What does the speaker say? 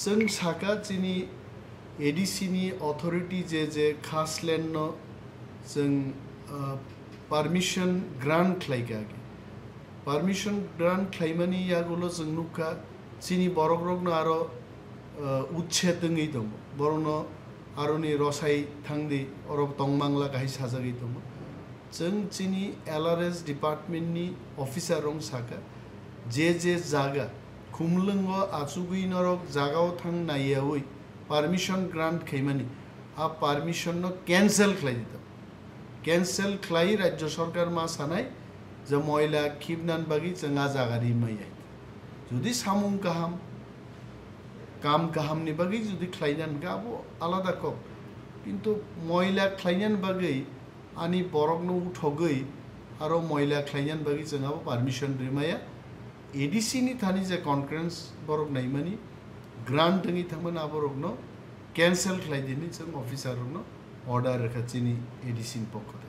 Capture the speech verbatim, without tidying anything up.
Chwng saka chini A D C ni authority je je khas land no chwng, ah, permission grant khlai kha agi. Permission grant khlaimani yagulo chwng nukha chini borok rokno aro, ah, uchched wngwi tongo. Borokno aroni rosai thangdi, oro tongmangla kahai sajagwi tongo. Chwng chini L R S department ni officer rok saka, je je jaga khumlwngo achugwi norok jagao thang naiyawi permission grant khaimani, a permission no cancel khlai dito. Cancel khlai rajya sarkar ma sanai je moila khibnan bagwi chwng a jaga ri maya. Jodi samung kaham, kam kaham ni bagwi jodi khlainan hwnkhe abo alada kok. Kintu moila khlainan bagwi ani borokno uthogwi aro moila khlainan bagwi chwng abo permission rimaya. A D C ni thani je concurrence borok naimani, grant wngwi thangmani aborokno cancel khlai dini chwng officer rokno order rwkha chini A D C ni pokho.